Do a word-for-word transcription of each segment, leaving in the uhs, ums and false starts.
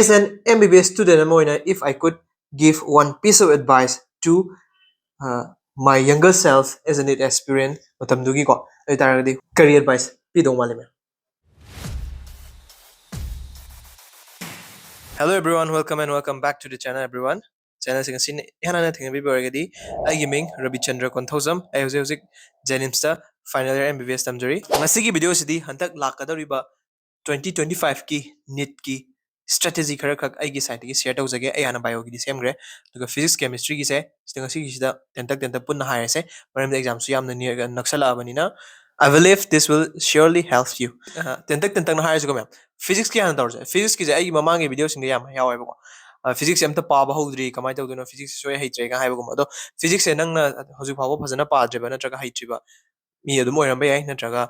As an M B B S student ꯑꯃ ꯑꯣꯏꯅ, if I could give one piece of advice to uh, my younger self as a NEET aspirant ꯃꯇꯝꯗꯨꯒꯤꯀꯣ, ꯑꯗꯨ ꯑꯣꯏꯇꯥꯔꯒꯗꯤ ꯀꯔꯤ advice ꯄꯤꯗꯧ ꯃꯥꯜꯂꯤ, ma'am? Hello everyone, welcome and welcome back to the channel, everyone. Channel ꯁꯤ ꯉꯁꯤꯅ ꯏꯍꯥꯟ ꯍꯥꯟꯅ ꯊꯦꯡꯅꯕꯤꯕ ꯑꯣꯏꯔꯒꯗꯤ, ꯑꯩꯒꯤ ꯃꯤꯡ ꯔꯕꯤꯆꯟꯗ꯭ꯔ ꯀꯣꯟꯊꯧꯖꯝ꯫ ꯑꯩ ꯍꯧꯖꯤꯛ ꯍꯧꯖꯤꯛ JNIMSꯇ final year M B B S ꯇꯝꯖꯔꯤ꯫ ꯉꯁꯤꯒꯤ video ꯁꯤꯗꯤ ꯍꯟꯗꯛ ꯂꯥꯛꯀꯗꯧꯔꯤꯕ twenty twenty-fiveꯀꯤ NEETꯀꯤ strategy ꯈꯔ ꯈꯛ ꯑꯩꯒꯤ sideꯇꯒꯤ share ꯇꯧꯖꯒꯦ꯫ ꯑꯩ ꯍꯥꯟꯅ bioꯒꯤꯗꯤ ꯁꯦꯝꯈ꯭ꯔꯦ, ꯑꯗꯨꯒ physics, chemistryꯒꯤꯁꯦ ꯁꯤꯗ ꯉꯁꯤꯒꯤꯁꯤꯗ ꯇꯦꯟꯇꯛ ꯇꯦꯟꯇꯛ ꯄꯨꯟꯅ ꯍꯥꯏꯔꯁꯦ, ꯃꯔꯝꯗꯤ examꯁꯨ ꯌꯥꯝꯅ near ꯅꯛꯁꯜꯂꯛꯑꯕꯅꯤꯅ꯫ I believe this will surely help you. ꯑ, ꯇꯦꯟꯇꯛ ꯇꯦꯟꯇꯛꯅ ꯍꯥꯏꯔꯁꯤꯀꯣ, ma'am꯫ Physicsꯀꯤ ꯍꯥꯟꯅ ꯇꯧꯔꯁꯦ꯫ Physicsꯀꯤꯁꯦ ꯑꯩꯒꯤ ꯃꯃꯥꯡꯒꯤ videoꯁꯤꯡꯗ ꯌꯥꯝ ꯌꯥꯎꯋꯦꯕꯀꯣ꯫ ꯑ, physicsꯁꯦ ꯑꯝꯇ ꯄꯥꯕ ꯍꯧꯗ꯭ꯔꯤ, ꯀꯃꯥꯏꯅ ꯇꯧꯗꯣꯏꯅꯣ, physicsꯁꯦ ꯁꯣꯏ ꯍꯩꯇ꯭ꯔꯦꯒ ꯍꯥꯏꯕꯒꯨꯝꯕ꯫ ꯑꯗꯣ physicsꯁꯦ ꯅꯪꯅ ꯍꯧꯖꯤꯛ ꯐꯥꯎꯕ ꯐꯖꯅ ꯄꯥꯗ꯭ꯔꯤꯕ ꯅꯠꯇ꯭ꯔꯒ ꯍꯩꯇ꯭ꯔꯤꯕ ꯃꯤ ꯑꯗꯨꯝ ꯑꯣꯏꯔꯝꯕ ꯌꯥꯏ, ꯅꯠꯇ꯭ꯔꯒ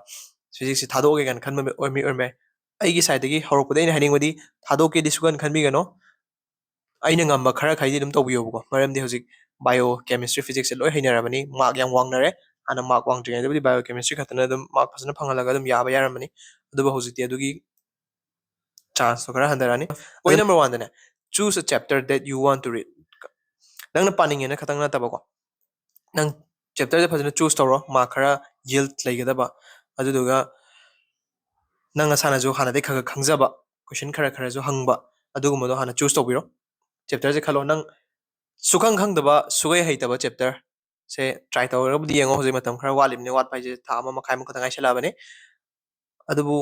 physicsꯁꯦ ꯊꯥꯗꯣꯛꯑꯒꯦ ꯀꯥꯏꯅ ꯈꯟꯕ ꯃꯤ ꯑꯣꯏꯔꯝꯕ ꯌꯥꯏ꯫ ꯑꯩꯒꯤ sideꯇꯒꯤ ꯍꯧꯔꯛꯄꯗ ꯑꯩꯅ ꯍꯥꯏꯅꯤꯡꯕꯗꯤ, ꯊꯥꯗꯣꯛꯀꯦꯗꯤ ꯁꯨꯡꯈꯟ ꯈꯟꯕꯤꯒꯅꯣ꯫ ꯑꯩꯅ ꯉꯝꯕ ꯈꯔ ꯈꯩꯗꯤ ꯑꯗꯨꯝ ꯇꯧꯕꯤꯌꯣꯕꯀꯣ, ꯃꯔꯝꯗꯤ ꯍꯧꯖꯤꯛ bio, chemistry, physicsꯁꯦ ꯂꯣꯏ ꯍꯩꯅꯔꯕꯅꯤ, mark ꯌꯥꯝ ꯋꯥꯡꯅꯔꯦ꯫ ꯍꯥꯟꯅ mark ꯋꯥꯡꯗ꯭ꯔꯤꯉꯩꯗꯕꯨꯗꯤ bio, chemistry ꯈꯛꯇꯅ ꯑꯗꯨꯝ mark ꯐꯖꯅ ꯐꯪꯍꯜꯂꯒ ꯑꯗꯨꯝ ꯌꯥꯕ ꯌꯥꯔꯝꯕꯅꯤ, ꯑꯗꯨꯕꯨ ꯍꯧꯖꯤꯛꯇꯤ ꯑꯗꯨꯒꯤ chanceꯇꯣ ꯈꯔ ꯍꯟꯊꯔꯛꯑꯅꯤ꯫ Point number oneꯗꯅꯦ, choose a chapter that you want to read. ꯅꯪꯅ ꯄꯥꯅꯤꯡꯉꯦꯅ ꯈꯛꯇꯪ ꯅꯠꯇꯕꯀꯣ, ꯅꯪ chapterꯁꯦ ꯐꯖꯅ choose ꯇꯧꯔꯣ, mark ꯈꯔ yield ꯂꯩꯒꯗꯕ, ꯑꯗꯨꯗꯨꯒ ꯅꯪ ꯅꯁꯥꯅꯁꯨ ꯍꯥꯟꯅꯗꯩ ꯈꯔ ꯈꯔ ꯈꯪꯖꯕ, question ꯈꯔ ꯈꯔꯁꯨ ꯍꯪꯕ, ꯑꯗꯨꯒꯨꯝꯕꯗꯣ ꯍꯥꯟꯅ choose ꯇꯧꯕꯤꯔꯣ꯫ Chapterꯁꯦ ꯈꯜꯂꯣ, ꯅꯪ ꯁꯨꯈꯪ ꯈꯪꯗꯕ, ꯁꯨꯍꯩ ꯍꯩꯇꯕ chapterꯁꯦ try ꯇꯧꯔꯒꯕꯨꯗꯤ ꯌꯦꯡꯉꯣ꯫ ꯍꯧꯖꯤꯛ ꯃꯇꯝ ꯈꯔ ꯋꯥꯠꯂꯤꯕꯅꯤ, ꯋꯥꯠꯄ ꯍꯥꯏꯁꯦ ꯊꯥ ꯑꯃ ꯃꯈꯥꯏꯃꯨꯛ ꯈꯛꯇ ꯉꯥꯏꯁꯜꯂꯛꯑꯕꯅꯤ꯫ ꯑꯗꯨꯕꯨ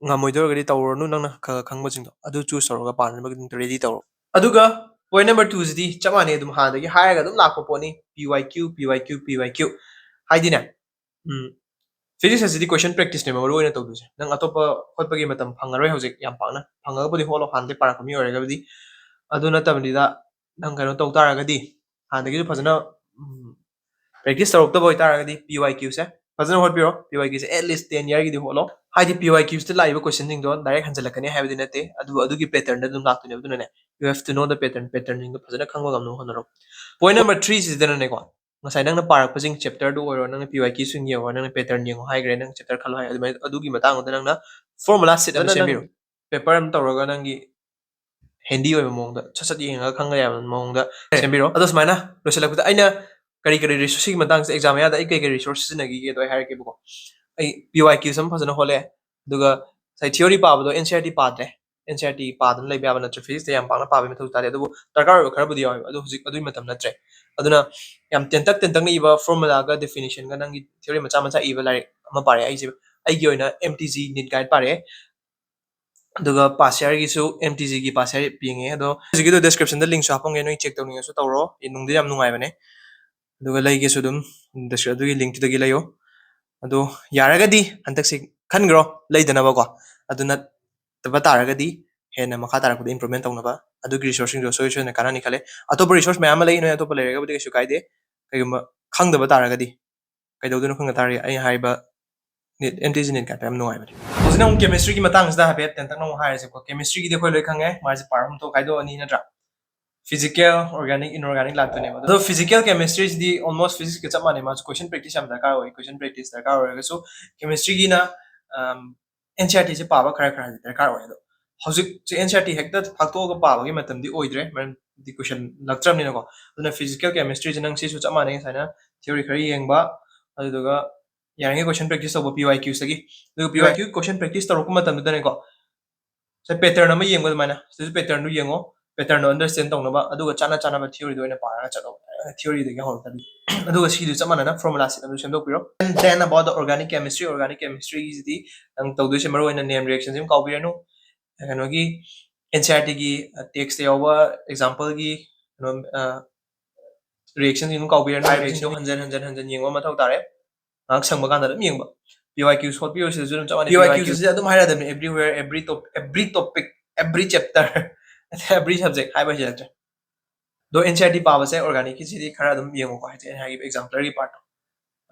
ꯉꯝꯃꯣꯏꯗꯣꯏꯔꯒꯗꯤ ꯇꯧꯔꯨꯔꯅꯨ, ꯅꯪꯅ ꯈꯔ ꯈꯔ ꯈꯪꯕꯁꯤꯡꯗꯣ ꯑꯗꯨ choose ꯇꯧꯔꯒ ꯄꯥꯅꯕꯒꯤꯗꯃꯛꯇ ready ꯇꯧꯔꯣ꯫ ꯑꯗꯨꯒ point number twoꯁꯤꯗꯤ ꯆꯞ ꯃꯥꯟꯅꯩ, ꯑꯗꯨꯝ ꯍꯥꯟꯅꯗꯒꯤ ꯍꯥꯏꯔꯒ ꯑꯗꯨꯝ ꯂꯥꯛꯄ ꯄꯣꯠꯅꯤ, P Y Q, P YQ, P YQ꯫ ꯍꯥꯏꯗꯤꯅꯦ, ꯎꯝ, physics ꯑꯁꯤꯗꯤ question practiceꯅꯦꯕ ꯃꯔꯨ ꯑꯣꯏꯅ ꯇꯧꯗꯣꯏꯁꯦ꯫ ꯅꯪ ꯑꯇꯣꯞꯄ ꯍꯣꯠꯄꯒꯤ ꯃꯇꯝ ꯐꯪꯉꯔꯣꯏ ꯍꯧꯖꯤꯛ ꯌꯥꯝ ꯄꯥꯛꯅ꯫ ꯐꯪꯉꯒꯕꯨꯗꯤ ꯍꯣꯠꯂꯣ, ꯍꯥꯟꯅꯗꯩ ꯄꯥꯔꯛꯄ ꯃꯤ ꯑꯣꯏꯔꯒꯕꯨꯗꯤ꯫ ꯑꯗꯨ ꯅꯠꯇꯕꯅꯤꯗ, ꯅꯪ ꯀꯩꯅꯣ ꯇꯧ ꯇꯥꯔꯒꯗꯤ, ꯍꯥꯟꯅꯗꯒꯤꯁꯨ ꯐꯖꯅ, ꯎꯝ, practice ꯇꯧꯔꯛꯇꯕ ꯑꯣꯏꯇꯥꯔꯒꯗꯤ, P Y Qꯁꯦ ꯐꯖꯅ ꯍꯣꯠꯄꯤꯔꯣ꯫ P Y Qꯁꯦ at least ten yearꯒꯤꯗꯤ ꯍꯣꯠꯂꯣ꯫ ꯍꯥꯏꯗꯤ P Y Qꯁꯤꯗ ꯂꯥꯛꯏꯕ questionꯁꯤꯡꯗꯣ direct ꯍꯟꯖꯤꯜꯂꯛꯀꯅꯤ ꯍꯥꯏꯕꯗꯤ ꯅꯠꯇꯦ, ꯑꯗꯨꯕꯨ ꯑꯗꯨꯒꯤ patternꯗ ꯑꯗꯨꯝ ꯂꯥꯛꯇꯣꯏꯅꯦꯕ꯫ ꯑꯗꯨꯅꯅꯦ, you have to know the pattern, patternꯁꯤꯡꯗꯣ ꯐꯖꯅ ꯈꯪꯕ ꯉꯝꯅꯕ ꯍꯣꯠꯅꯔꯣ꯫ Point number threeꯁꯤꯗꯅꯅꯦꯀꯣ, ꯉꯁꯥꯏ ꯅꯪꯅ ꯄꯥꯔꯛꯄꯁꯤꯡ, chapterꯗꯨ ꯑꯣꯏꯔꯣ, ꯅꯪꯅ P Y Qꯁꯤꯡ ꯌꯦꯡꯉꯣ, ꯅꯪꯅ pattern ꯌꯦꯡꯉꯣ ꯍꯥꯏꯈ꯭ꯔꯦ, ꯅꯪ chapter ꯈꯜꯂꯣ ꯍꯥꯏ, ꯑꯗꯨꯃꯥꯏꯅ ꯑꯗꯨꯒꯤ ꯃꯇꯥꯡꯗꯨꯗ ꯅꯪꯅ formula sheet ꯑꯃ ꯐꯖꯅ ꯅꯪ ꯁꯦꯝꯕꯤꯔꯣ꯫ Paper ꯑꯃ ꯇꯧꯔꯒ ꯅꯪꯒꯤ ꯍꯦꯟꯗꯤ ꯑꯣꯏꯕ ꯃꯑꯣꯡꯗ ꯁꯠ ꯁꯠ ꯌꯦꯡꯉꯒ ꯈꯪꯕ ꯌꯥꯕ ꯃꯑꯣꯡꯗ ꯁꯦꯝꯕꯤꯔꯣ꯫ ꯑꯗꯣ ꯁꯨꯃꯥꯏꯅ ꯂꯣꯏꯁꯤꯜꯂꯛꯄꯗ ꯑꯩꯅ ꯀꯔꯤ ꯀꯔꯤ ꯔꯤꯁꯣꯔꯁ, ꯁꯤꯒꯤ ꯃꯇꯥꯡꯁꯦ ꯑꯦꯛꯖꯥꯝ ꯃꯌꯥꯗ ꯑꯩ ꯀꯔꯤ ꯀꯔꯤ ꯔꯤꯁꯣꯔꯁ ꯁꯤꯖꯤꯟꯅꯈꯤꯒꯦꯗꯣ ꯑꯩ ꯍꯥꯏꯔꯛꯀꯦꯕꯀꯣ꯫ ꯑꯩ ꯄꯤ ꯋꯥꯏ ꯀ꯭ꯌꯨꯁ ꯑꯃ ꯐꯖꯅ ꯍꯣꯠꯂꯦ꯫ ꯑꯗꯨꯒ ꯉꯁꯥꯏ ꯊꯤꯑꯣꯔꯤ ꯄꯥꯕꯗꯣ ꯑꯦꯟ ꯁꯤ ꯑꯥꯔ ꯇꯤ ꯄꯥꯗ꯭ꯔꯦ꯫ ꯑꯦꯟ ꯁꯤ ꯑꯥꯔ ꯇꯤ ꯄꯥꯗꯅ ꯂꯩꯕ ꯌꯥꯕ ꯅꯠꯇ꯭ꯔꯦ꯫ ꯐꯤꯖꯤꯛꯁꯇ ꯌꯥꯝ ꯄꯥꯛꯅ ꯄꯥꯕꯒꯤ ꯃꯊꯧ ꯇꯥꯗꯦ꯫ ꯑꯗꯨꯕꯨ ꯗꯔꯀꯥꯔ ꯑꯣꯏꯕ ꯈꯔꯕꯨꯗꯤ ꯌꯥꯎꯋꯦꯕ꯫ ꯑꯗꯣ ꯍꯧꯖꯤꯛ ꯑꯗꯨꯒꯤ ꯃꯇꯝ ꯅꯠꯇ꯭ꯔꯦ꯫ ꯑꯗꯨꯅ ꯌꯥꯝ ꯇꯦꯟꯇꯛ ꯇꯦꯟꯇꯛꯅ ꯏꯕ ꯐꯣꯔꯃꯨꯂꯥꯒ ꯗꯦꯐꯤꯅꯤꯁꯟꯒ ꯅꯪꯒꯤ ꯊꯤꯑꯣꯔꯤ ꯃꯆꯥ ꯃꯆꯥ ꯏꯕ ꯂꯥꯏꯔꯤꯛ ꯑꯃ ꯄꯥꯔꯦ꯫ ꯑꯩꯁꯦ ꯑꯩꯒꯤ ꯑꯣꯏꯅ M T G NEET guide ꯄꯥꯔꯦ꯫ ꯑꯗꯨꯒ ꯄꯥꯁ ꯌꯥꯔꯒꯤꯁꯨ ꯑꯦꯝ ꯇꯤ ꯖꯤꯒꯤ ꯄꯥꯁ ꯌꯥꯔ ꯌꯦꯡꯉꯦ꯫ ꯑꯗꯣ ꯍꯧꯖꯤꯛꯀꯤꯗꯣ ꯗꯤꯁꯀ꯭ꯔꯤꯞꯁꯟꯗ ꯂꯤꯡꯁꯨ ꯍꯥꯞꯄꯝꯒꯦ, ꯅꯣꯏ ꯆꯦꯛ ꯇꯧꯅꯤꯡꯉꯁꯨ ꯇꯧꯔꯣ꯫ ꯅꯨꯡꯗꯤ ꯌꯥꯝ ꯅꯨꯡꯉꯥꯏꯕꯅꯦ꯫ ꯑꯗꯨꯒ ꯂꯩꯒꯦꯁꯨ ꯑꯗꯨꯝ ꯗꯤꯁꯀ꯭ꯔꯤ-, ꯑꯗꯨꯒꯤ ꯂꯤꯡꯛꯇꯨꯗꯒꯤ ꯂꯩꯌꯣ꯫ ꯑꯗꯣ ꯌꯥꯔꯒꯗꯤ ꯍꯟꯗꯛꯁꯤ ꯈꯟꯈ꯭ꯔꯣ ꯂꯩꯗꯅꯕꯀꯣ꯫ ꯑꯗꯨ ꯅꯠꯇꯕ ꯇꯥꯔꯒꯗꯤ ꯍꯦꯟꯅ ꯃꯈꯥ ꯇꯥꯔꯛꯄꯗ ꯏꯝꯄ꯭ꯔꯨꯚꯃꯦꯟ ꯇꯧꯅꯕ ꯑꯗꯨꯒꯤ ꯔꯤꯁꯣꯔꯁꯁꯤꯡꯗꯣ ꯁꯣꯏ ꯁꯣꯏꯗꯅ ꯀꯥꯟꯅꯅꯤ ꯈꯜꯂꯦ꯫ ꯑꯇꯣꯞꯄ ꯔꯤꯁꯣꯔꯁ ꯃꯌꯥꯝ ꯑꯃ ꯂꯩ, ꯅꯣꯏ ꯑꯇꯣꯞꯄ ꯂꯩꯔꯒꯕꯨꯗꯤ ꯀꯩꯁꯨ ꯀꯥꯏꯗꯦ꯫ ꯀꯩꯒꯨꯝꯕ ꯈꯪꯗꯕ ꯇꯥꯔꯒꯗꯤ, ꯀꯩꯗꯧꯗꯣꯏꯅꯣ ꯈꯪꯗ ꯇꯥꯔꯗꯤ, ꯑꯩ ꯍꯥꯏꯔꯤꯕ NEET, M T G NEET guide ꯌꯥꯝ ꯅꯨꯡꯉꯥꯏꯕꯅꯤ꯫ ꯍꯧꯖꯤꯛꯅ ꯑꯃꯨꯛ ꯀꯦꯃꯤꯁꯇ꯭ꯔꯤꯒꯤ ꯃꯇꯥꯡꯁꯤꯗ ꯍꯥꯏꯐꯦꯠ ꯇꯦꯟꯇꯛꯅ ꯑꯃꯨꯛ ꯍꯥꯏꯔꯁꯦꯀꯣ꯫ ꯀꯦꯃꯤꯁꯇ꯭ꯔꯤꯒꯤꯗꯤ ꯑꯩꯈꯣꯏ ꯂꯣꯏ ꯈꯪꯉꯦ, ꯃꯥꯁꯦ ꯄꯥꯔꯠ ꯑꯍꯨꯝ ꯊꯣꯛ ꯈꯥꯏꯗꯣꯛꯑꯅꯤ ꯅꯠꯇ꯭ꯔꯥ? ꯐꯤꯖꯤꯀꯦꯜ, ꯑꯣꯔꯒꯥꯅꯤꯛ, ꯏꯟꯑꯣꯔꯒꯥꯅꯤꯛ ꯂꯥꯛꯇꯣꯏꯅꯦꯕ꯫ ꯑꯗꯣ ꯐꯤꯖꯤꯀꯦꯜ ꯀꯦꯃꯤꯁꯇ꯭ꯔꯤꯁꯤꯗꯤ ꯑꯣꯜꯃꯣꯁ ꯐꯤꯖꯤꯛꯁꯀ ꯆꯞ ꯃꯥꯟꯅꯩ, ꯃꯥꯁꯨ ꯀꯣꯏꯁꯟ ꯄ꯭ꯔꯦꯛꯇꯤꯁ ꯌꯥꯝ ꯗꯔꯀꯥꯔ ꯑꯣꯏ꯫ ꯀꯣꯏꯁꯟ ꯄ꯭ꯔꯦꯛꯇꯤꯁ ꯗꯔꯀꯥꯔ ꯑꯣꯏꯔꯒꯁꯨ ꯀꯦꯃꯤꯁꯇ꯭ꯔꯤꯒꯤꯅ ꯑꯦꯟ ꯁꯤ ꯑꯥꯔ ꯇꯤꯁꯦ ꯄꯥꯕ ꯈꯔ ꯈꯔꯗꯤ ꯗꯔꯀꯥꯔ ꯑꯣꯏ꯫ ꯑꯗꯣ ꯍꯧꯖꯤꯛꯁꯦ ꯑꯦꯟ ꯁꯤ ꯑꯥꯔ ꯇꯤ ꯍꯦꯛꯇ ꯐꯥꯛꯇꯣꯛꯑꯒ ꯄꯥꯕꯒꯤ ꯃꯇꯝꯗꯤ ꯑꯣꯏꯗ꯭ꯔꯦ, ꯃꯔꯝꯗꯤ ꯀꯣꯏꯁꯟ ꯂꯥꯛꯇ꯭ꯔꯕꯅꯤꯅꯀꯣ꯫ ꯑꯗꯨꯅ ꯐꯤꯖꯤꯀꯦꯜ ꯀꯦꯃꯤꯁꯇ꯭ꯔꯤꯁꯦ ꯅꯪ ꯁꯤꯁꯨ ꯆꯞ ꯃꯥꯟꯅꯩ, ꯉꯁꯥꯏꯅ ꯊꯤꯑꯣꯔꯤ ꯈꯔ ꯌꯦꯡꯕ, ꯑꯗꯨꯗꯨꯒ ꯌꯥꯔꯤꯉꯩ ꯀꯣꯏꯁꯟ ꯄ꯭ꯔꯦꯛꯇꯤꯁ ꯇꯧꯕ ꯄꯤ ꯋꯥꯏ ꯀ꯭ꯌꯨꯁꯇꯒꯤ꯫ ꯑꯗꯨꯒ ꯄꯤ ꯋꯥꯏ ꯀ꯭ꯌꯨ ꯀꯣꯏꯁꯟ ꯄ꯭ꯔꯦꯛꯇꯤꯁ ꯇꯧꯔꯛꯄ ꯃꯇꯝꯗꯨꯗꯅꯦꯀꯣ, ꯁꯦ ꯄꯦꯇꯔꯟ ꯑꯃ ꯌꯦꯡꯕ ꯑꯗꯨꯃꯥꯏꯅ, ꯁꯤꯗꯁꯨ ꯄꯦꯇꯔꯟꯗꯨ ꯌꯦꯡꯉꯣ, ꯄꯦꯇꯔꯟꯗꯣ ꯑꯟꯗꯔꯁ꯭ꯇꯦꯟ ꯇꯧꯅꯕ, ꯑꯗꯨꯒ ꯆꯥꯅ ꯆꯥꯅꯕ ꯊꯤꯑꯣꯔꯤꯗꯣ ꯑꯣꯏꯅ ꯄꯥꯔꯒ ꯆꯠꯂꯣ, ꯊꯤꯑꯣꯔꯤꯗꯒꯤ ꯍꯧꯔꯛꯇꯕꯤ꯫ ꯑꯗꯨꯒ ꯁꯤꯗꯨ ꯆꯞ ꯃꯥꯟꯅꯅ ꯐꯣꯔꯃꯨꯂꯥ ꯁꯤꯠ ꯑꯗꯨ ꯁꯦꯝꯗꯣꯛꯄꯤꯔꯣ꯫ And then about the organic chemistry, organic chemistryꯒꯤꯁꯤꯗꯤ ꯅꯪ ꯇꯧꯗꯣꯏꯁꯦ ꯃꯔꯨ ꯑꯣꯏꯅ ꯅꯦꯝ ꯔꯤꯌꯦꯛꯁꯟꯁꯤ ꯑꯗꯨꯝ ꯀꯥꯎꯕꯤꯔꯅꯨ꯫ ꯀꯩꯅꯣꯒꯤ ꯑꯦꯟ ꯁꯤ ꯑꯥꯔ ꯇꯤꯒꯤ ꯇꯦꯛꯁꯇ ꯌꯥꯎꯕ ꯑꯦꯛꯖꯥꯝꯄꯜꯒꯤ ꯀꯩꯅꯣ, ꯔꯤꯌꯦꯛꯁꯟꯁꯤꯡ ꯑꯗꯨꯝ ꯀꯥꯎꯕꯤꯔꯅꯨ꯫ ꯍꯥꯏꯔꯤꯕꯁꯤꯡꯗꯣ ꯍꯟꯖꯟ ꯍꯟꯖꯟ ꯍꯟꯖꯟ ꯌꯦꯡꯕ ꯃꯊꯧ ꯇꯥꯔꯦ꯫ ꯉꯥꯏꯍꯥꯛ ꯁꯪꯕ ꯀꯥꯟꯗ ꯑꯗꯨꯝ ꯌꯦꯡꯕ꯫ ꯄꯤ ꯋꯥꯏ ꯀ꯭ꯌꯨ ꯁꯣꯠꯄꯤꯌꯣ, ꯁꯤꯗꯁꯨ ꯑꯗꯨꯝ ꯆꯞ ꯃꯥꯟꯅꯩ꯫ ꯄꯤ ꯋꯥꯏ ꯀ꯭ꯌꯨꯁꯤꯗꯤ ꯑꯗꯨꯝ ꯍꯥꯏꯔꯗꯕꯅꯤ, everywhere, every top-, every topic, every chapter, every subject ꯍꯥꯏꯕ ꯍꯩꯖꯤꯜꯂꯛꯇ꯭ꯔꯦ꯫ ꯑꯗꯣ ꯑꯦꯟ ꯁꯤ ꯑꯥꯔ ꯇꯤ ꯄꯥꯕꯁꯦ ꯑꯣꯔꯒꯥꯅꯤꯛꯀꯤꯁꯤꯗꯤ ꯈꯔ ꯑꯗꯨꯝ ꯌꯦꯡꯉꯨꯀꯣ, ꯍꯥꯏꯗꯤ ꯑꯩꯅ ꯍꯥꯏꯈꯤꯕ ꯑꯦꯛꯖꯥꯝꯄꯜꯒꯤ ꯄꯥꯔꯠꯇꯣ,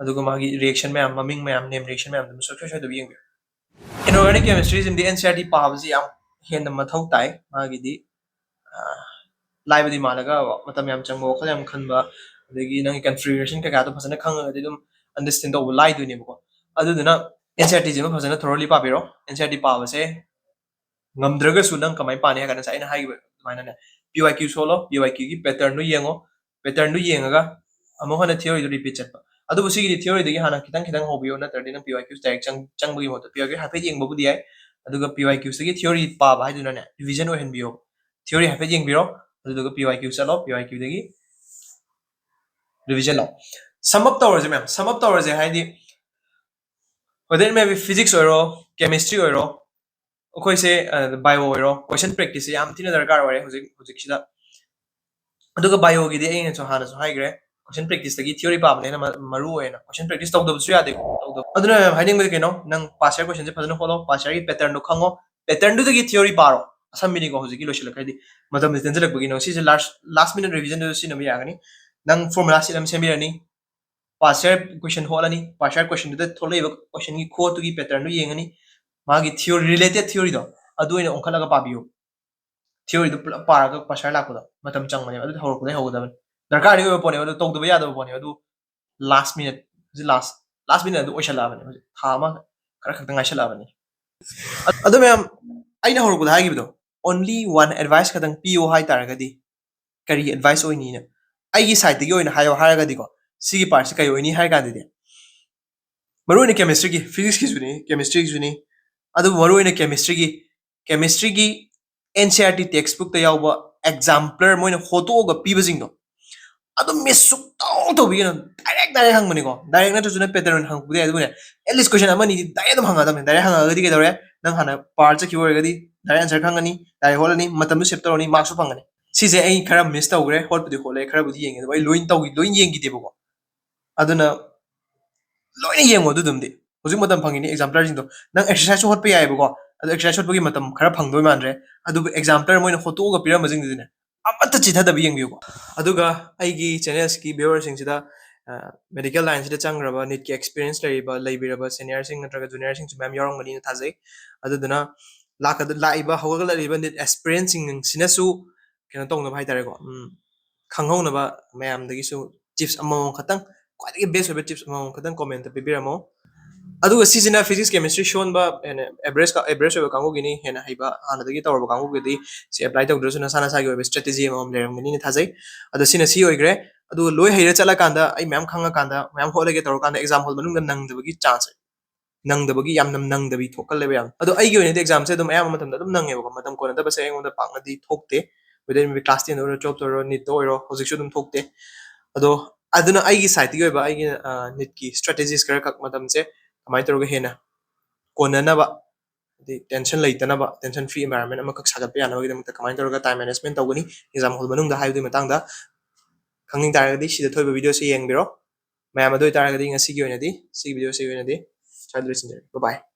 ꯑꯗꯨꯒ ꯃꯥꯒꯤ ꯔꯤꯌꯦꯛꯁꯟ ꯃꯌꯥꯝ, ꯃꯃꯤꯡ ꯃꯌꯥꯝ, ꯅꯦꯝ ꯔꯤꯌꯦꯛꯁꯟ ꯃꯌꯥꯝꯗꯨ ꯁꯨꯡꯁꯣꯏ ꯁꯣꯏꯗꯕ ꯌꯦꯡꯕꯤꯌꯨ꯫ ꯏꯟꯑꯣꯔꯒꯥꯅꯤꯛ ꯀꯦꯃꯤꯁꯇ꯭ꯔꯤꯁꯤꯃꯗꯤ ꯑꯦꯟ ꯁꯤ ꯑꯥꯔ ꯇꯤ ꯄꯥꯕꯁꯤ ꯌꯥꯝ ꯍꯦꯟꯅ ꯃꯊꯧ ꯇꯥꯏ꯫ ꯃꯥꯒꯤꯗꯤ ꯑꯥ, ꯂꯥꯏꯕꯗꯤ ꯃꯥꯜꯂꯒ ꯃꯇꯝ ꯌꯥꯝ ꯆꯪꯕ, ꯋꯥꯈꯜ ꯌꯥꯝ ꯈꯟꯕ, ꯑꯗꯒꯤ ꯅꯪꯒꯤ ꯀꯟꯐꯤꯒꯔꯦꯁꯟ ꯀꯩꯀꯥꯗꯣ ꯐꯖꯅ ꯈꯪꯉꯒꯗꯤ ꯑꯗꯨꯝ ꯑꯟꯗꯔꯁ꯭ꯇꯦꯟ ꯇꯧꯕ ꯂꯥꯏꯗꯣꯏꯅꯦꯕꯀꯣ꯫ ꯑꯗꯨꯗꯨꯅ ꯑꯦꯟ ꯁꯤ ꯑꯥꯔ ꯇꯤꯁꯤꯃ ꯐꯖꯅ ꯊꯣꯔꯣꯂꯤ ꯄꯥꯕꯤꯔꯣ꯫ ꯑꯦꯟ ꯁꯤ ꯑꯥꯔ ꯇꯤ ꯄꯥꯕꯁꯦ ꯉꯝꯗ꯭ꯔꯒꯁꯨ ꯅꯪ ꯀꯃꯥꯏꯅ ꯄꯥꯅꯤ ꯍꯥꯏ ꯀꯥꯟꯗ ꯉꯁꯥꯏ ꯑꯩꯅ ꯍꯥꯏꯈꯤꯕ ꯑꯗꯨꯃꯥꯏꯅꯅꯦ, P Y Q ꯁꯣꯜꯂꯣ, P Y Q ꯒꯤ pattern ꯗꯨ ꯌꯦꯡꯉꯣ, pattern ꯗꯨ ꯌꯦꯡꯉꯒ ꯑꯃꯨꯛ ꯍꯟꯅ theory ꯗꯨ repeat ꯆꯠꯄ꯫ ꯑꯗꯨꯕꯨ ꯁꯤꯒꯤꯗꯤ theory ꯗꯒꯤ ꯍꯥꯟꯅ ꯈꯤꯇꯪ ꯈꯤꯇꯪ ꯍꯧꯕꯤꯌꯣ, ꯅꯠꯇ꯭ꯔꯗꯤ ꯅꯪ P Y Q direct ꯆꯪ-, ꯆꯪꯕꯒꯤ ꯃꯍꯨꯠꯇ P Y Q ꯍꯥꯏꯐꯦꯠ ꯌꯦꯡꯕꯕꯨꯗꯤ ꯌꯥꯏ, ꯑꯗꯨꯒ P Y Q ꯗꯒꯤ theory ꯄꯥꯕ ꯍꯥꯏꯗꯨꯅꯅꯦ revision ꯑꯣꯏꯍꯟꯕꯤꯌꯣ꯫ Theory ꯍꯥꯏꯐꯦꯠ ꯌꯦꯡꯕꯤꯔꯣ, ꯑꯗꯨꯗꯨꯒ P Y Q ꯆꯠꯂꯣ, P Y Q ꯗꯒꯤ revision ꯂꯥꯛꯑꯣ꯫ Sum up ꯇꯧꯔꯁꯦ ꯃꯌꯥꯝ, sum up ꯇꯧꯔꯁꯦ ꯍꯥꯏꯗꯤ whether it may be physics ꯑꯣꯏꯔꯣ, chemistry ꯑꯣꯏꯔꯣ, ꯑꯩꯈꯣꯏꯁꯦ, ꯑ, bio ꯑꯣꯏꯔꯣ, question practice ꯁꯦ ꯌꯥꯝ ꯊꯤꯅ ꯗꯔꯀꯥꯔ ꯑꯣꯏꯔꯦ ꯍꯧꯖꯤꯛ, ꯍꯧꯖꯤꯛꯁꯤꯗ꯫ ꯑꯗꯨꯒ bio ꯒꯤꯗꯤ ꯑꯩꯅꯁꯨ ꯍꯥꯟꯅꯁꯨ ꯍꯥꯏꯈ꯭ꯔꯦ, question practice ꯇꯒꯤ theory ꯄꯥꯕꯅ ꯍꯦꯟꯅ ꯃ-, ꯃꯔꯨ ꯑꯣꯏꯌꯦꯅ꯫ Question practice ꯇꯧꯗꯕꯁꯨ ꯌꯥꯗꯦ, ꯇꯧꯗꯕ꯫ ꯑꯗꯨꯅ ꯃꯌꯥꯝ ꯍꯥꯏꯅꯤꯡꯕꯗꯤ ꯀꯩꯅꯣ, ꯅꯪ past year question ꯁꯦ ꯐꯖꯅ ꯍꯣꯠꯂꯣ, past year ꯒꯤ pattern ꯗꯣ ꯈꯪꯉꯣ, pattern ꯗꯨꯗꯒꯤ theory ꯄꯥꯔꯣ꯫ ꯑꯁꯝꯕꯤꯅꯤꯀꯣ ꯍꯧꯖꯤꯛꯀꯤ ꯂꯣꯏꯁꯤꯜꯂꯛꯈ꯭ꯔꯗꯤ, ꯃꯇꯝꯁꯦ ꯇꯦꯟꯁꯤꯜꯂꯛꯄꯒꯤꯅꯣ꯫ ꯁꯤꯁꯦ last, last minute revision ꯗꯁꯨ ꯁꯤꯖꯤꯟꯅꯕ ꯌꯥꯒꯅꯤ꯫ ꯅꯪ formula sheet ꯑꯃ ꯁꯦꯝꯕꯤꯔꯅꯤ, past year question ꯍꯣꯠꯂꯅꯤ, past year question ꯗꯨꯗ ꯊꯣꯛꯂꯛꯏꯕ question ꯒꯤ quote ꯇꯨꯒꯤ pattern ꯗꯨ ꯌꯦꯡꯉꯅꯤ, ꯃꯥꯒꯤ theory, related theory ꯗꯣ ꯑꯗꯨ ꯑꯣꯏꯅ ꯑꯣꯟꯈꯠꯂꯒ ꯄꯥꯕꯤꯌꯨ꯫ Theory ꯗꯨ ꯄꯨꯂꯞ ꯄꯥꯔꯒ past year ꯂꯥꯛꯄꯗꯣ ꯃꯇꯝ ꯆꯪꯕꯅꯦꯕ, ꯑꯗꯨꯗꯤ ꯍꯧꯔꯛꯄꯗꯒꯤ ꯍꯧꯒꯗꯕꯅꯤ꯫ ꯗꯔꯀꯥꯔꯗꯤ ꯑꯣꯏꯕ ꯄꯣꯠꯅꯦꯕ, ꯑꯗꯨ ꯇꯧꯗꯕ ꯌꯥꯗꯕ ꯄꯣꯠꯅꯦꯕ, ꯑꯗꯨ last minute, ꯍꯧꯖꯤꯛ last, last minute ꯑꯗꯨ ꯑꯣꯏꯁꯜꯂꯛꯑꯕꯅꯦ, ꯍꯧꯖꯤꯛ ꯊꯥ ꯑꯃ ꯈꯔ ꯈꯛꯇ ꯉꯥꯏꯁꯜꯂꯛꯑꯕꯅꯤ꯫ ꯑ-, ꯑꯗꯨ ꯃꯌꯥꯝ, ꯑꯩꯅ ꯍꯧꯔꯛꯄꯗ ꯍꯥꯏꯈꯤꯕꯗꯣ, only one advice ꯈꯛꯇꯪ ꯄꯤꯌꯣ ꯍꯥꯏ ꯇꯥꯔꯒꯗꯤ ꯀꯔꯤ advice ꯑꯣꯏꯅꯤꯅ? ꯑꯩꯒꯤ side ꯇꯒꯤ ꯑꯣꯏꯅ ꯍꯥꯏꯌꯣ ꯍꯥꯏꯔꯒꯗꯤꯀꯣ, ꯁꯤꯒꯤ part ꯁꯦ ꯀꯩ ꯑꯣꯏꯅꯤ ꯍꯥꯏ ꯀꯥꯟꯗꯗꯤ, ꯃꯔꯨꯑꯣꯏꯅ chemistry ꯒꯤ, physics ꯀꯤꯁꯨꯅꯤ, chemistry ꯒꯤꯁꯨꯅꯤ, ꯑꯗꯨꯕꯨ ꯃꯔꯨꯑꯣꯏꯅ chemistry ꯒꯤ, chemistry ꯒꯤ N C E R T textbook ꯇ ꯌꯥꯎꯕ exemplar ꯃꯣꯏꯅ ꯍꯣꯇꯣꯛꯑꯒ ꯄꯤꯕꯁꯤꯡꯗꯣ, ꯑꯗꯨꯝ miss ꯁꯨꯛꯇꯧ ꯇꯧꯕꯤꯒꯅꯨ꯫ Direct, direct ꯍꯪꯕꯅꯤꯀꯣ, direct ꯅꯠꯇ꯭ꯔꯁꯨ ꯅꯪ pattern ꯑꯣꯏꯅ ꯍꯪꯉꯛꯄꯗꯤ ꯌꯥꯏ, ꯑꯗꯨꯕꯨꯅꯦ, at least question ꯑꯃꯅꯤꯗꯤ direct ꯑꯗꯨꯝ ꯍꯪꯉꯛꯑꯗꯕꯅꯤ꯫ Direct ꯍꯪꯉꯛꯑꯒꯗꯤ ꯀꯩꯗꯧꯔꯦ? ꯅꯪ ꯍꯥꯟꯅ part ꯆꯠꯈꯤꯕ ꯑꯣꯏꯔꯒꯗꯤ direct answer ꯈꯪꯉꯅꯤ, direct ꯍꯣꯠꯂꯅꯤ, ꯃꯇꯝꯗꯨ save ꯇꯧꯔꯅꯤ, mark ꯁꯨ ꯐꯪꯒꯅꯤ꯫ ꯁꯤꯁꯦ ꯑꯩ ꯈꯔ miss ꯇꯧꯈ꯭ꯔꯦ, ꯍꯣꯠꯄꯨꯗꯤ ꯍꯣꯠꯂꯦ, ꯈꯔꯕꯨꯗꯤ ꯌꯦꯡꯉꯦ, ꯑꯗꯨꯕꯨ ꯑꯩ ꯂꯣꯏ ꯇꯧꯈꯤ-, ꯂꯣꯏ ꯌꯦꯡꯈꯤꯗꯦꯕꯀꯣ꯫ ꯑꯗꯨꯅ ꯂꯣꯏꯅ ꯌꯦꯡꯉꯣ ꯑꯗꯨꯗꯨꯝꯗꯤ꯫ ꯍꯧꯖꯤꯛ ꯃꯇꯝ ꯐꯪꯉꯤꯅꯤ exemplar ꯁꯤꯡꯗꯣ꯫ ꯅꯪ exercise ꯁꯨ ꯍꯣꯠꯄ ꯌꯥꯏꯑꯕꯀꯣ, ꯑꯗꯣ exercise ꯍꯣꯠꯄꯒꯤ ꯃꯇꯝ ꯈꯔ ꯐꯪꯗꯣꯏ ꯃꯥꯟꯗ꯭ꯔꯦ꯫ ꯑꯗꯨꯕꯨ exemplar ꯃꯣꯏꯅ ꯍꯣꯠꯇꯣꯛꯑꯒ ꯄꯤꯔꯝꯕꯁꯤꯡꯗꯨꯗꯤꯅꯦ, ꯑꯃꯠꯇ ꯆꯤꯊꯗꯕ ꯌꯦꯡꯕꯤꯌꯨꯀꯣ꯫ ꯑꯗꯨꯒ ꯑꯩꯒꯤ channels ꯀꯤ viewer ꯁꯤꯡꯁꯤꯗ, ꯑ, medical line ꯁꯤꯗ ꯆꯪꯈ꯭ꯔꯕ, NEET ꯀꯤ experience ꯂꯩꯔꯤꯕ, ꯂꯩꯕꯤꯔꯕ senior ꯁꯤꯡ ꯅꯠꯇ꯭ꯔꯒ junior ꯁꯤꯡꯁꯨ ꯃꯌꯥꯝ ꯌꯥꯎꯔꯝꯒꯅꯤꯅ ꯊꯥꯖꯩ꯫ ꯑꯗꯨꯗꯨꯅ ꯂꯥꯛꯀꯗ-, ꯂꯥꯛꯏꯕ ꯍꯧꯒꯠꯂꯛꯂꯤꯕ NEET aspirant ꯁꯤꯡꯁꯤꯅꯁꯨ ꯀꯩꯅꯣ ꯇꯧꯅꯕ ꯍꯥꯏꯇꯥꯔꯦꯀꯣ, ꯎꯝ, ꯈꯪꯍꯧꯅꯕ ꯃꯌꯥꯝꯗꯒꯤꯁꯨ tips ꯑꯃꯃꯝ ꯈꯛꯇꯪ, ꯈ꯭ꯋꯥꯏꯗꯒꯤ best ꯑꯣꯏꯕ tips ꯑꯃꯃꯝ ꯈꯛꯇꯪ comment ꯇ ꯄꯤꯕꯤꯔꯝꯃꯣ꯫ ꯑꯗꯨꯒ ꯁꯤꯁꯤꯅ physics chemistry ꯁꯣꯟꯕ, ꯍꯦꯟꯅ average average ꯑꯣꯏꯕ ꯀꯥꯡꯕꯨꯒꯤꯅꯤ꯫ ꯍꯦꯟꯅ ꯍꯩꯕ, ꯍꯥꯟꯅꯗꯒꯤ ꯇꯧꯔꯕ ꯀꯥꯡꯕꯨꯒꯤꯗꯤ ꯁꯤ apply ꯇꯧꯗ꯭ꯔꯁꯨ ꯅꯁꯥ ꯅꯁꯥꯒꯤ ꯑꯣꯏꯕ strategy ꯑꯃꯃꯝ ꯂꯩꯔꯝꯒꯅꯤꯅ ꯊꯥꯖꯩ꯫ ꯑꯗꯣ ꯁꯤꯅ ꯁꯤ ꯑꯣꯏꯈ꯭ꯔꯦ꯫ ꯑꯗꯨꯒ ꯂꯣꯏ ꯍꯩꯔ ꯆꯠꯂꯀꯥꯟꯗ, ꯑꯩ ꯃꯌꯥꯝ ꯈꯪꯉꯀꯥꯟꯗ, ꯃꯌꯥꯝ ꯍꯣꯠꯂꯒꯦ ꯇꯧꯔꯀꯥꯟꯗ exam hall ꯃꯅꯨꯡꯗ ꯅꯪꯗꯕꯒꯤ chance, ꯅꯪꯗꯕꯒꯤ, ꯌꯥꯝꯅ ꯅꯪꯗꯕꯤ ꯊꯣꯛꯀꯜꯂꯦꯕ ꯌꯥꯝ꯫ ꯑꯗꯣ ꯑꯩꯒꯤ ꯑꯣꯏꯅꯗꯤ examꯁꯦ ꯑꯗꯨꯝ ꯑꯌꯥꯝꯕ ꯃꯇꯝꯗ ꯑꯗꯨꯝ ꯅꯪꯉꯦꯕꯀꯣ꯫ ꯃꯇꯝ ꯀꯣꯟꯅꯗꯕꯁꯦ ꯑꯩꯉꯣꯟꯗ ꯄꯥꯛꯅꯗꯤ ꯊꯣꯛꯇꯦ꯫ Whether class ten ꯑꯣꯏꯔꯣ, twelve ꯑꯣꯏꯔꯣ, NEET ꯑꯣꯏꯔꯣ, ꯍꯧꯖꯤꯛꯁꯨ ꯑꯗꯨꯝ ꯊꯣꯛꯇꯦ꯫ ꯑꯗꯣ ꯑꯗꯨꯅ ꯑꯩꯒꯤ sideꯇꯒꯤ ꯑꯣꯏꯕ ꯑꯩꯒꯤ NEETꯀꯤ strategies ꯈꯔ ꯈꯛ ꯃꯇꯝꯁꯦ ꯀꯃꯥꯏꯅ ꯇꯧꯔꯒ ꯍꯦꯟꯅ ꯀꯣꯟꯅꯅꯕ, ꯍꯥꯏꯗꯤ tension ꯂꯩꯇꯅꯕ, tension free environment ꯑꯃꯈꯛ ꯁꯥꯒꯠꯄ ꯌꯥꯅꯕꯒꯤꯗꯃꯛꯇ ꯀꯃꯥꯏꯅ ꯇꯧꯔꯒ time management ꯇꯧꯒꯅꯤ exam hall ꯃꯅꯨꯡꯗ ꯍꯥꯏꯕꯒꯤ ꯃꯇꯥꯡꯗ ꯈꯪꯅꯤꯡ ꯇꯥꯔꯒꯗꯤ ꯁꯤꯗ ꯊꯣꯛꯏꯕ videoꯁꯦ ꯌꯦꯡꯕꯤꯔꯣ꯫ ꯃꯌꯥꯝ, ꯑꯗꯨ ꯑꯣꯏꯇꯥꯔꯒꯗꯤ ꯉꯁꯤꯒꯤ ꯑꯣꯏꯅꯗꯤ, ꯁꯤꯒꯤ videoꯁꯤꯒꯤ ꯑꯣꯏꯅꯗꯤ ꯁ꯭ꯋꯥꯏꯗ ꯂꯣꯏꯁꯤꯟꯖꯔꯒꯦ꯫ Bye bye꯫